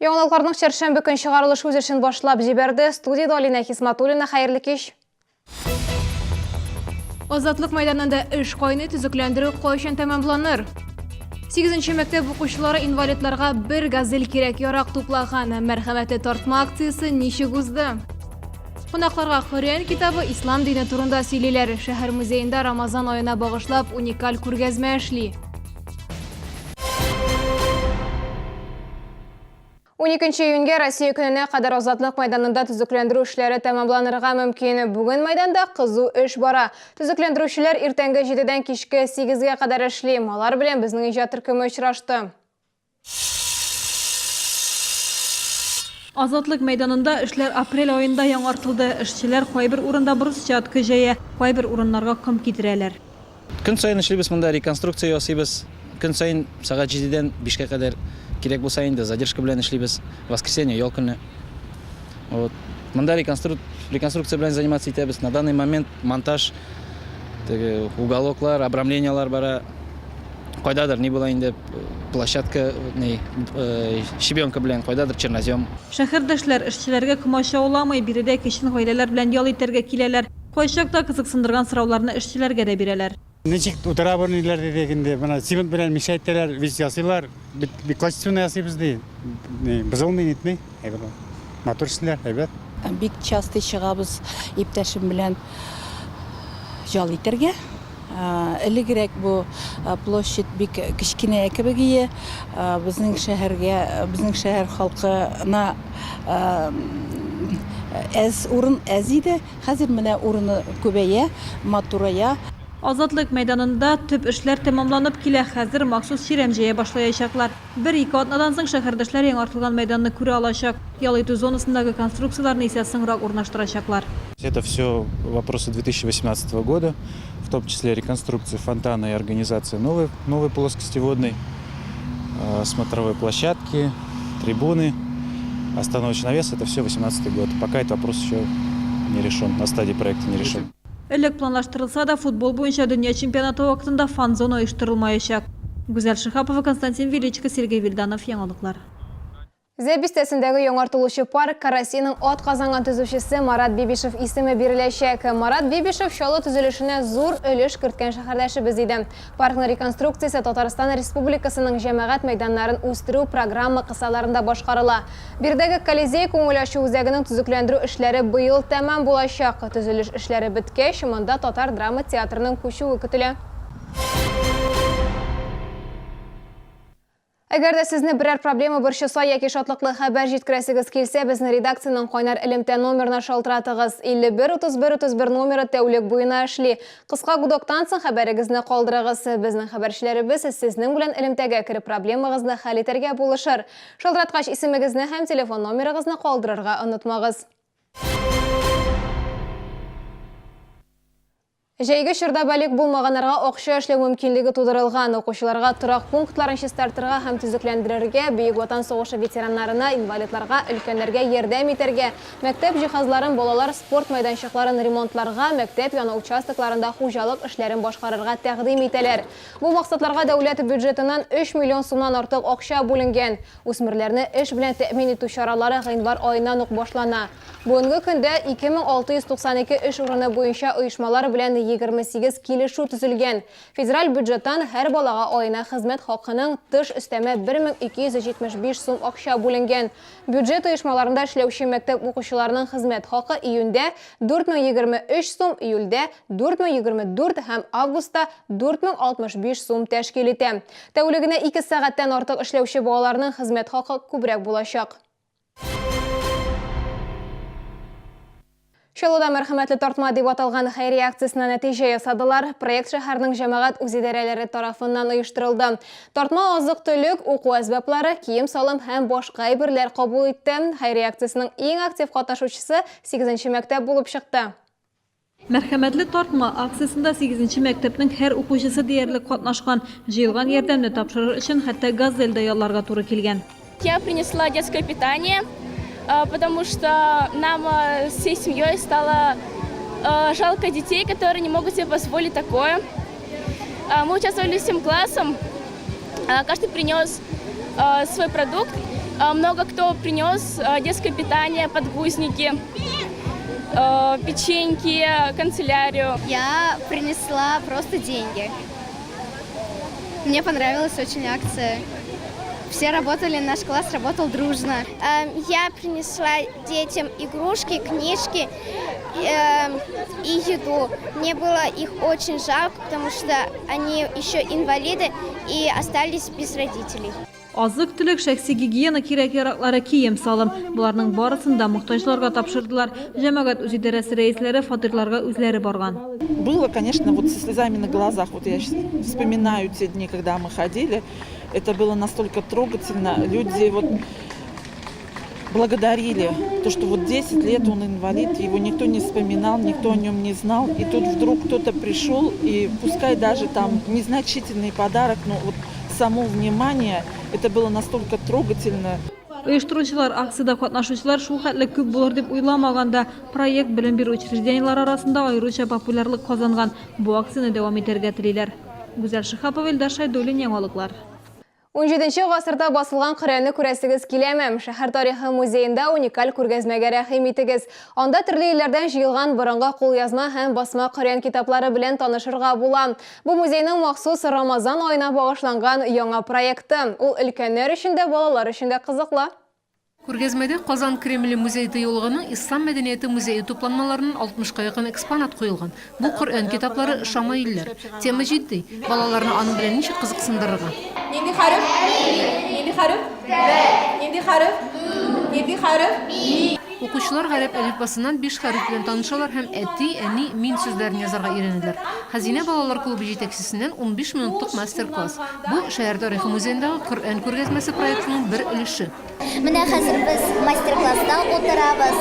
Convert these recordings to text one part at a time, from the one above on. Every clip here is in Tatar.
Яңалыкларның чәршәмбе көн чыгарылыш үз эшен башлап җибәрде. Студиядә Алинә Хисматуллина, хәерле кич. Азатлык мәйданында эш кайный, төзекләндерү кайчан тәмамланыр? Сигезенче мәктәп укучылары инвалидларга бер газель кирәк-ярак туплаган. Мәрхәмәтле тартма акциясе ничек узды? Кунакларга Коръән китабы, ислам дине турында сөйлиләр. Шәһәр музеенда Рамазан аена багышлап уникаль күргәзмә эшли. 12 июньгә Россия көненә кадәр Азатлык мәйданында төзекләндерү эшләре тәмамланырга мөмкин. Бүген мәйданда кызу эш бара. Төзекләндерүчеләр иртәнге 7-дән кичке 8-гә кадәр эшли. Алар белән безнең иҗат төркеме очрашты. Азатлык мәйданында эшләр апрель аенда яңартылды. Эшчеләр кайбер урында брусчатка җәя, кайбер урыннарга ком китерәләр. Көн саен эшлибез монда, реконструкция ясыйбыз. Көн саен сәгать җидедән бишкә кадәр кирәк булса инде задержка белән эшлибез. Воскресенье ял көне. Вот. Монда реконстру... реконструкция белән заниматься итәбез. На данный момент монтаж теге уголоклар, обрамлениелар бара. Кайдадыр ни була инде площадка ни э, щебенка белән, кайдадыр чернозем. Шәһәрдәшләр эшчеләргә комачауламый, биредә кичен гаиләләр белән ял итәргә киләләр. Кайчакта кызыксындырган сорауларны эшчеләргә дә бирәләр. Ничек утыра бу ниләр дидек инде. Менә цемент белән мешать итәләр, весь ясыйлар. Бит бик качественно ясыйбыз ди. Ни, бозылмый, нитми. Әйбәт. Матур эшлиләр, әйбәт. Бик часто чыгабыз иптәшем белән ял итәргә. Элегрәк бу площадь бик кечкенә кебек ие. Безнең шәһәргә, безнең шәһәр халкына әз урын әз иде. Хәзер менә урыны күбәя, матурая. Азатлык мәйданында төп эшләр тәмамланып килә, хәзер махсус чирәм җәя башлаячаклар. Бер-ике атнадан соң шәһәрдәшләр яңартылган мәйданны күрә алачак. Ял итү зонасындагы конструкцияләрне исә соңрак урнаштырачаклар. Это все вопросы 2018 года, в том числе реконструкция фонтана и организация новой, новой плоскости водной, смотровой площадки, трибуны, остановочный навес, это все 2018 год. Пока этот вопрос еще не решен, на стадии проекта не решен. Элек планлаштырылса да, футбол буенча дөнья чемпионаты вакытында фан-зона оештырылмаячак. Гүзәл Шиһапова, Константин Величко, Сергей Вильданов, Яңалыклар. Зәй бистәсендәге яңартылучы паркка Россиянең атказанган төзүчесе Марат Бибишев исеме биреләчәк. Марат Бибишев Чаллы төзелешенә зур өлеш керткән шәһәрдәшебез иде. Паркның реконструкциясе Татарстан Республикасының җәмәгать мәйданнарын үстерү программа кысаларында башкарыла. Биредәге Колизей күңел ачу үзәгенең төзекләндерү эшләре быел тәмам булачак. Төзелеш эшләре беткәч, монда татар драма театрының күчүе көтелә. Әгәр дә сезне берәр проблема борчыса яки шатлыклы хәбәр җиткерәсегез килсә, безне редакциянең кайнар элемтә номерына шалтыратыгыз. 51 31 31 номеры тәүлек буена эшли. Кыска гудоктан соң хәбәрегезне калдырыгыз. Безнең хәбәрчеләребез сезнең белән элемтәгә кереп проблемагызны хәл итәргә булышыр. Шалтыраткач исемегезне һәм телефон номерыгызны калдырырга онытмагыз. Җәйге чорда балигъ булмаганнарга акча эшләү мөмкинлеге тудырылган. Укучыларга торак пунктларын чистартырга һәм төзекләндерергә, Бөек Ватан сугышы ветераннарына, инвалидларга, өлкәннәргә ярдәм итәргә, мәктәп җиһазларын, балалар спорт мәйданчыкларын ремонтларга, мәктәп яны участокларында хуҗалык эшләрен башкарырга тәкъдим итәләр. Бу максатларга дәүләт бюджетыннан 3 миллион сумнан артык акча бүленгән. Үсмерләрне эш белән тәэмин итү чаралары гыйнвар аеннан ук башлана. Бүгенге көндә 2692 эш урыны буенча оешмалар белән 28 килешү төзелгән. Федераль бюджеттан һәр балага аена хезмәт хакының тыш өстәмә 1275 сум акча бүленгән. Бюджет оешмаларында эшләүче мәктәп укучыларының хезмәт хакы июньдә 4023 сум, июльдә 4024 һәм августта 4065 сум тәшкил итә. Тәүлегенә ике сәгатьтән артык эшләүче балаларның хезмәт хакы күбрәк булачак. Чаллыда Мәрхәмәтле тартма дип аталган хәйрия акциясенә нәтиҗә ясадылар. Проект шәһәрнең җәмәгать үзидарәләре тарафыннан оештырылды. Тартма азык-төлек, уку әсбаплары, кием-салым һәм башка әйберләр кабул итте. Хәйрия акциясенең иң актив катнашучысы сигезенче мәктәп булып чыкты. Мәрхәмәтле тартма акциясендә сигезенче мәктәпнең һәр укучысы диярлек катнашкан. Җыелган ярдәмне тапшырыр өчен хәтта Газель дә ялларга туры килгән. Я принесла детское питание, потому что нам всей семьей стало жалко детей, которые не могут себе позволить такое. Мы участвовали всем классом, каждый принес свой продукт. Много кто принес детское питание, подгузники, печеньки, канцелярию. Я принесла просто деньги. Мне понравилась очень акция. Все работали, наш класс работал дружно. Я принесла детям игрушки, книжки и еду. Мне было их очень жалко, потому что они еще инвалиды и остались без родителей. Азык-төлек, шәхси гигиена кирәк-яраклары, кием-салым. Боларның барысын да мохтаҗларга тапшырдылар. Җәмәгать үзидарәсе рәисләре фатирларга үзләре барган. Было, конечно, вот со слезами на глазах. Вот я щас вспоминаю те дни, когда мы ходили. Это было настолько трогательно. Люди вот благодарили то, что вот 10 лет он инвалид, его никто не вспоминал, никто о нем не знал. И тут вдруг кто-то пришел, и пускай даже там незначительный подарок, но вот само внимание, это было настолько трогательно. Оештыручылар акциядә катнашучылар шул хәтле күп булыр дип уйламаган да. Проект белем бирү учреждениеләре арасында аеруча популярлык казанган. Бу акцияне дәвам итәргә телиләр. Гүзәл Шиһапова, Илдар Шәйдуллин, Яңалыклар. Унҗиденче гасырда басылган Коръәнне күрәсегез киләме? Шәһәр тарихы музеенда уникаль күргәзмәгә рәхим итегез. Анда төрле илләрдән җыелган борынгы кулъязма һәм басма Коръән китаплары белән танышырга була. Бу музейның махсус Рамазан аена багышланган яңа проекты. Ул өлкәннәр өчен дә, балалар өчен дә кызыклы. Күргәзмәдә Казан Кремле музей-тыюлыгының Ислам мәдәнияте музее тупланмаларыннан 60 ка якын экспонат куелган. Бу Коръән китаплары, шамаилләр. Тема җитди, балаларны аның белән ничек кызыксындырырга? Нинди хәреф? Нинди хәреф? Нинди хәреф? Нинди хәреф? Укучылар гарәп әлифбасыннан биш хәреф белән танышалар һәм әти, әни, мин сүзләрен язарга өйрәнәләр. Хәзинә балалар клубы җитәкчесеннән 15 минутлык мастер-класс. Бу, шәһәр тарихы музеендагы Коръән күргәзмәсе проектының бер өлеше. Менә хәзер без мастер-класста утырабыз.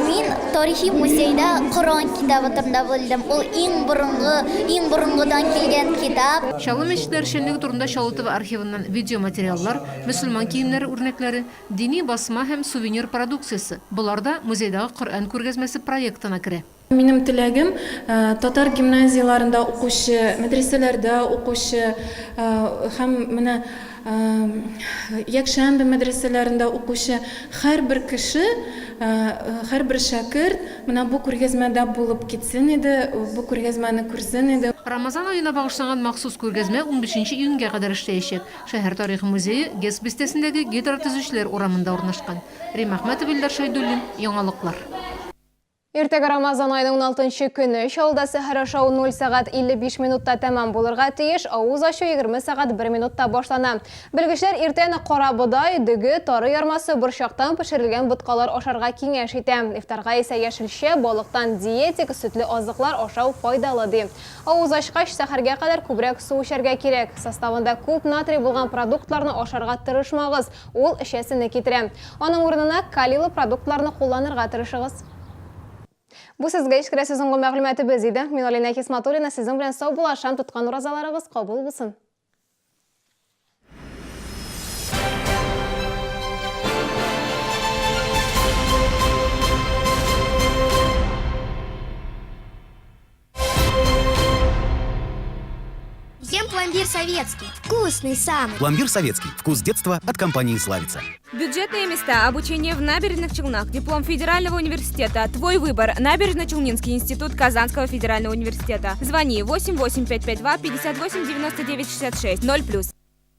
Мин тарихи музейда Коръән китабы турында белдем. Ул иң борынгы, иң борынгыдан килгән китап. Чаллы мәчетләре эшчәнлеге турында Чаллы ТВ архивыннан видеоматериаллар, мөселман киемнәре үрнәкләре, дини басма һәм сувенир продукциясе, болар да музейдагы Коръән күргәзмәсе проектына керә. Минем теләгем, татар гимназияләрендә укучы, мәдрәсәләрдә укучы һәм менә якшәмбе мәдрәсәләрендә укучы һәрбер кеше, һәрбер шәкерт менә бу күргәзмәдә булып китсен иде, бу күргәзмәне күрсен иде. Рамазан аена багышланган махсус күргәзмә унбишенче июньгә кадәр эшләячәк. Шәһәр тарихы музее ГЭС бистәсендәге Гидротөзүчеләр урамында урнашкан. Рим Әхмәтов, Илдар Шәйдуллин, Яңалыклар. Иртәгә Рамазан аеның уналтынчы көне. Чаллыда сәхәр ашау 0 сәгать 55 минутта тәмам булырга тиеш, авыз ачу 20 сәгать 1 минутта башлана. Белгечләр иртән кара бодай, дөге, тары ярмасы, борчактан пешерелгән боткалар ашарга киңәш итә. Ифтарга исә яшелчә, балыктан диетик, сөтле азыклар ашау файдалы, ди. Авыз ачкач, сәхәргә кадәр күбрәк су эчәргә кирәк. Составында күп натрий булган продуктларны ашарга тырышмагыз, ул эчәсене китерә. Аның урынына калийлы продуктларны кулланырга тырышыгыз. Бу сезгә ишкерәсе соңгы мәгълүматыбыз иде. Мин Алинә Хисматуллина сезнең белән саубуллашам, тоткан уразаларыгыз кабул булсын. Ем пломбир советский. Вкусный самый. Пломбир советский. Вкус детства от компании «Славица». Бюджетные места. Обучение в Набережных Челнах. Диплом Федерального университета. Твой выбор. Набережно-Челнинский институт Казанского федерального университета. Звони 8 8552 58 99 66 0+.